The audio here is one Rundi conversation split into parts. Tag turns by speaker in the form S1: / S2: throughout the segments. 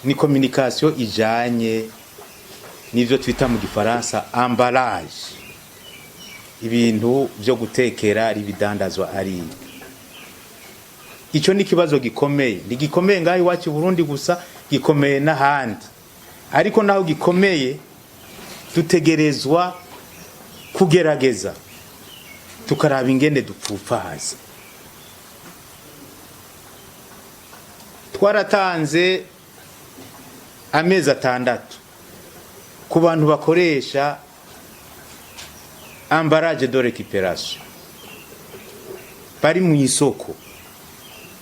S1: Ni communication ijanye n'ivyo twita mu gifaransa emballage, ibintu vyo gutekera ari ibidandazwa. Ari ico ni ikibazo gikomeye, ntigikomeye ngaho iwacu i Burundi gusa, gikomeye n'ahandi. Ariko naho gikomeye, dutegerezwa kugerageza tukaraba ingene dupfupfahaza. Twaratanze amezi 6 ku bantu bakoresha emballage de récupération bari mu isoko,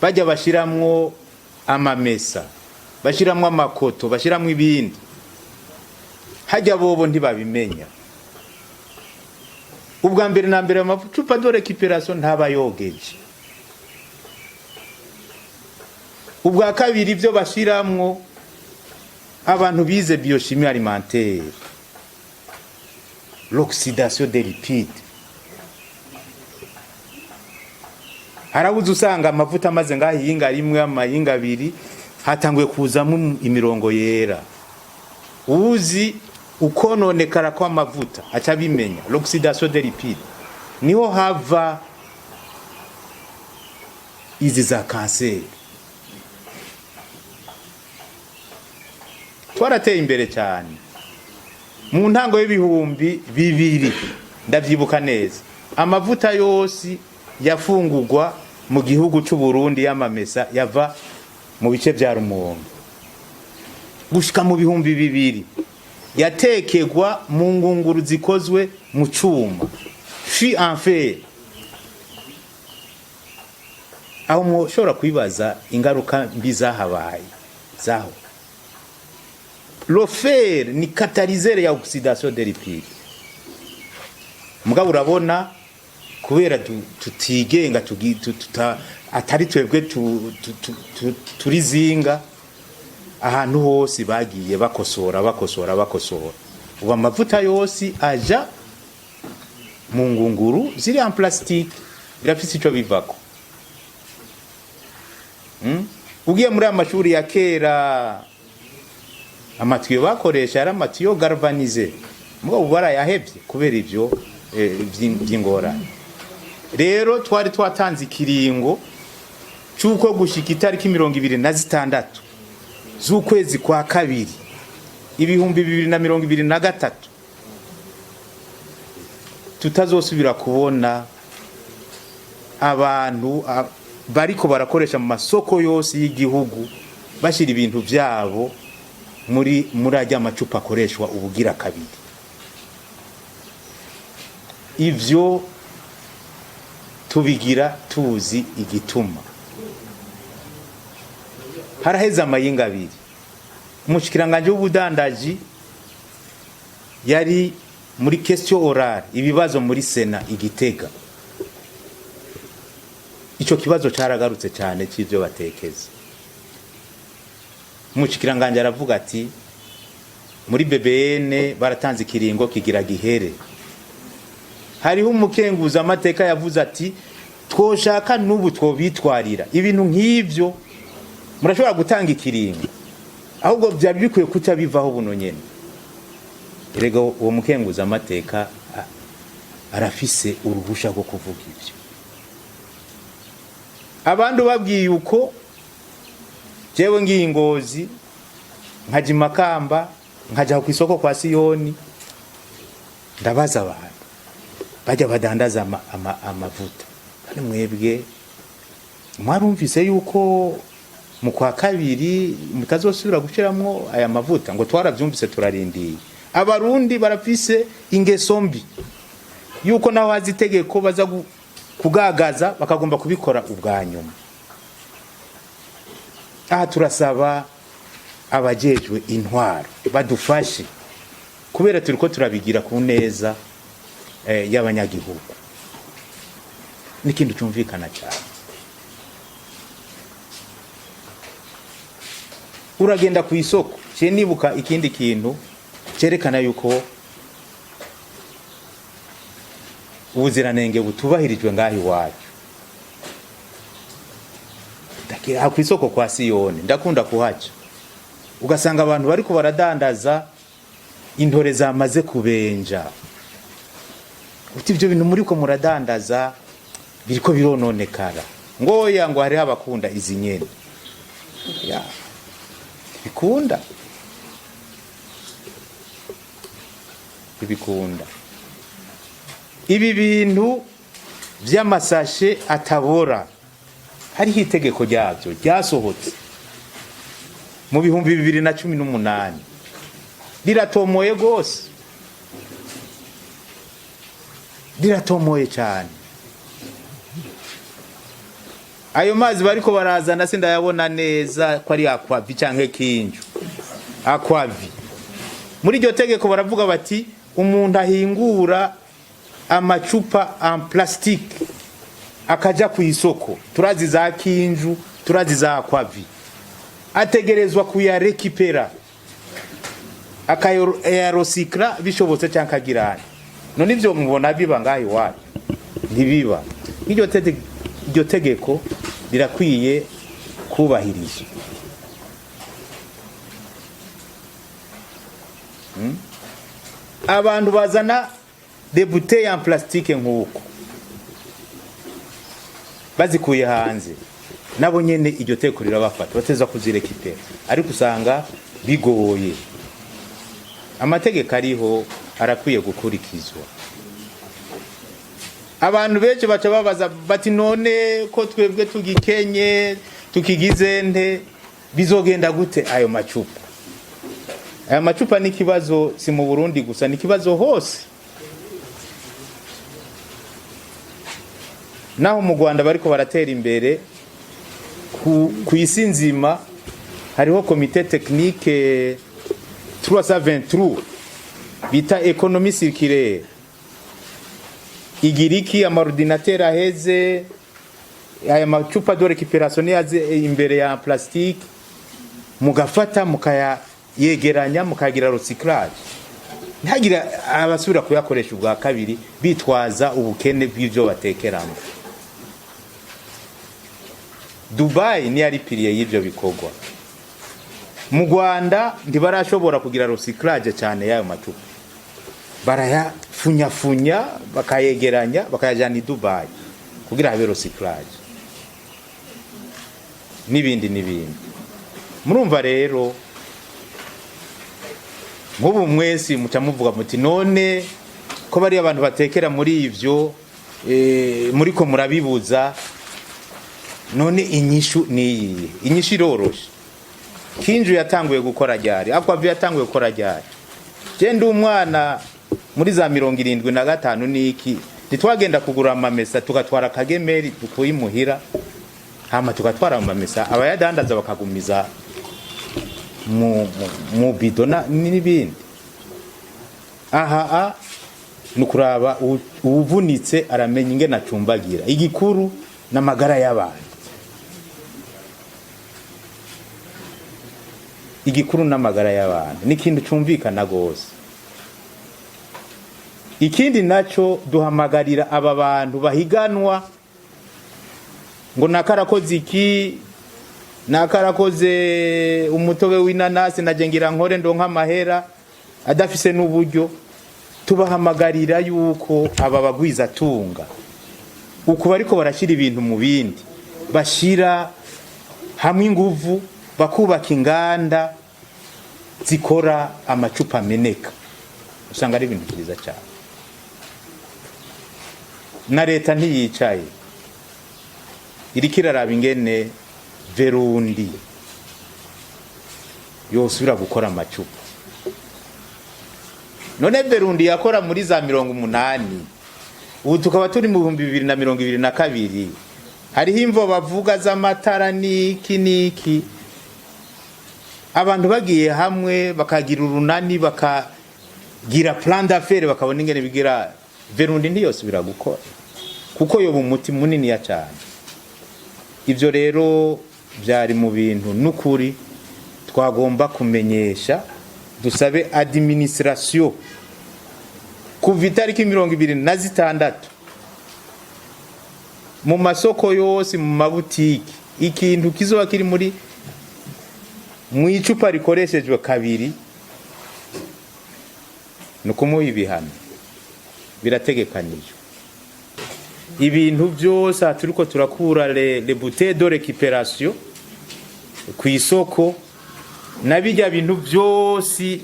S1: bajya bashiramwo amamesa, bashiramwo amakoto, bashiramwo ibindi. Hajya bobo ntibabimenya. Ubwa mbere na mbere, amacupa de récupération ntaba yogeje. Ubwa kabiri, ibyo bashiramwo, abantu bize biochimie alimentaire, l'oxydation des lipides, harabuze usanga amavuta amaze ngaho iyinga rimwe, amayinga abiri, hatanguye kuzamo imirongo yera. Uzi ukononekara kw'amavuta aca abimenya. L'oxydation des lipides niho hava izi za kanseri. Twarateye imbere cyane. Mu ntango y'2000, ndavyibuka neza, amavuta yose yafungurwa mu gihugu c'u Burundi y'amamesa yava mu bice vya Rumonge. Gushika mu 2000 yatekegwa mu ngunguru zikozwe mu cuma, fût en fer. Aho mushobora kwibaza ingaruka mbi zahabaye zaho. Le fer ni catalyseur ya oxydation des lipides. Mugabo urabona, kubera tutigenga, atari twebwe turizinga, ahantu hose bagiye bakosora, bakosora, bakosora. Ubu amavuta yose aja mu ngunguru ziri en plastique. Birafise ico bivako. Ugiye muri aya mashuri ya kera, amatiyo bakoresha yari amatiyo galvanisé, mugabo ubu barayahevye kubera ivyo vy'ingorane. Rero twari twatanze ikiringo c'uko gushika itariki 26 z'ukwezi kwa kabiri 2023 tutazosubira kubona abantu bariko barakoresha mu masoko yose y'igihugu bashira ibintu vyabo muri ajya amacupa akoreshwa ubugira kabiri. Ivyo tubigira tuzi igituma. Haraheze amayinga abiri, umushikiranganji w'ubudandaji yari muri question orale, ibibazo muri Sena igitega. Ico kibazo caragarutse cyane c'ivyo batekeza. Umushikiranganji aravuga ati muri BBN baratanze ikiringo kigira gihere. Hariho umukenguza amateka yavuze ati twoshaka n'ubu twobitwarira ibintu nk'ivyo, murashobora gutanga ikiringo, ahubwo byari bikwiye kuca bivaho buno nyene. Erega uwo mukenguza amateka arafise uruhusha rwo kuvuga ivyo. Abandi babwiye uko, jewe ngiye Ingozi, nkaja Imakamba, nkaja ku isoko kwa Siyoni, ndabaza abantu bajya badandaza amavuta, kandi mwebwe mwarumvise yuko mu kwa kabiri mutazosubira gushiramwo aya mavuta? Ngo twaravyumvise, turarindiye. Abarundi barafise ingeso mbi yuko naho hazi itegeko baza kugagaza, bakagomba kubikora ubwa nyuma. Aha turasaba abajejwe intwaro badufashe, kubera turiko turabigira ku neza y'abanyagihugu. N'ikintu cyumvikana cyane, uragenda ku isoko. Ciye nibuka ikindi kintu cyerekana yuko ubuziranenge butubahirijwe ngaho iwacu. Ku isoko kwa Siyoni ndakunda kuhaca. Ugasanga abantu bariko baradandaza intore zamaze kubenja. Uti ibyo bintu muriko muradandaza biriko birononekara. Ngoya ngo hariho abakunda izi nyene ya bikunda, ntibikunda. Ibi bintu vy'amasashe atabora, hariho itegeko ryabyo ryasohotse mu 2018, riratomoye rwose, riratomoye cyane. Ayo mazi bariko barazana sindayabona neza ko ari Aquavi canke Kinju. Aquavi, muri iryo tegeko baravuga bati umuntu ahingura amacupa en plastique akaja ku isoko, turazi za Kinju, turazi za Aquavi, ategerezwa kuyarekipera, akayarecycla bishobotse cyangwa akagirana. None ivyo mubona biba ngaho iwacu? Ntibiba. Iryo tegeko rirakwiye kubahirizwa. Abantu bazana des bouteilles en plastique nk'uko bazikuye hanze, nabo nyene iryo teko rirabafata, bateza kuzirekipera, ariko usanga bigoye. Amategeko ariho, arakwiye gukurikizwa. Abantu benshi baca babaza bati none ko twebwe tugikenye, tukigize nte, bizogenda gute ayo macupa? Aya macupa ni ikibazo, si mu Burundi gusa, ni ikibazo hose. Naho mu Rwanda bariko baratera imbere, ku isi nzima hariho comité technique 323 bita économie circulaire. Igira iki? Ama ordinateur aheze, aya macupa de récupération yaze imbere ya plastique, mugafata mukayayegeranya, mukagira recyclage, ntagira abasubira kuyakoresha ubwa kabiri bitwaza ubukene bw'ivyo batekeramo. Dubai niyo ari pilier y'ivyo bikorwa. Mu Rwanda ntibarashobora kugira recyclage cyane y'ayo macupa, barayafunyafunya, bakayegeranya, bakayajyana i Dubai kugira habe recyclage n'ibindi n'ibindi. Murumva rero, nk'ubu mwese muca muvuga muti none ko bariya abantu batekera muri ivyo, muriko murabibuza, none inyishu niyihe? Inyishu iroroshe. Kinju yatanguye gukora ryari? Aquavi yatanguye gukora ryari? Je ndi umwana muri za 75 niki, ntitwagenda kugura amamesa, tugatwara akagemeri dukuye imuhira, hama tugatwara amamesa, abayadandaza bakagumiza mu bido n'ibindi. Aha a ni ukuraba uwuvunitse aramenya ingene acumbagira. Igikuru n'amagara y'abantu, igikuru n'amagara y'abantu ni ikintu cumvikana gose. Ikindi naco, duhamagarira aba bantu bahiganwa ngo nakarakoze iki, nakarakoze umutobe w'inanasi, naje ngira nkore ndonka amahera, adafise n'uburyo. Tubahamagarira yuko aba bagwizatunga uku bariko barashyira ibintu mu bindi, bashira hamwe inguvu, bakubaka inganda zikora amacupa ameneka. Usanga ari ibintu byiza cyane. Na leta ntiyicaye, iriko iraraba ingene Verundi yosubira gukora amacupa. None Verundi yakora muri za 80, ubu tukaba turi mu 2022. Hariho imvo bavuga z'amatara n'iki n'iki. Abantu bagiye hamwe, bakagira urunani, bakagira plan d'affaires, bakabona ingene bigira, Verundi ntiyosubira gukora, kuko yoba umuti munini ya cyane. Ibyo rero byari mu bintu n'ukuri twagomba kumenyesha. Dusabe administration kuva itariki 26, mu masoko yose, mu mabutiki, ikintu kizoba kiri muri Mu icupa rikoreshejwe kabiri ni ukumuha ibihano, birategekanijwe. Ibintu byose aha turiko turakura les bouteilles de récupération ku isoko, na bijya bintu byose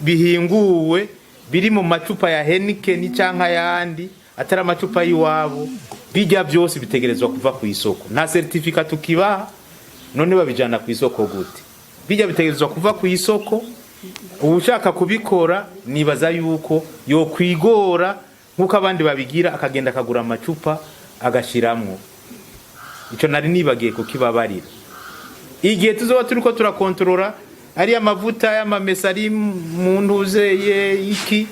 S1: bihinguwe biri mu macupa ya Heineken canke ayandi atari amacupa y'iwabo, bijya byose bitegerezwa kuva ku isoko. Nta certificat tukibaha, none babijana ku isoko gute? Bijya bitegerezwa kuva ku isoko. Ushaka kubikora, nibaza yuko yokwigora nk'uko abandi babigira, akagenda akagura amacupa agashiramwo. Ico nari nibagiye kukibabarira. Igihe tuzoba turiko turakontorora ariya mavuta y'amamesa ari mu ntuzeye iki,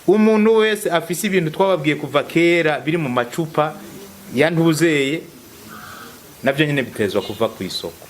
S1: umuntu wese afise ibintu twababwiye kuva kera biri mu macupa ya ntuzeye, navyo nyene bitezwa kuva ku isoko.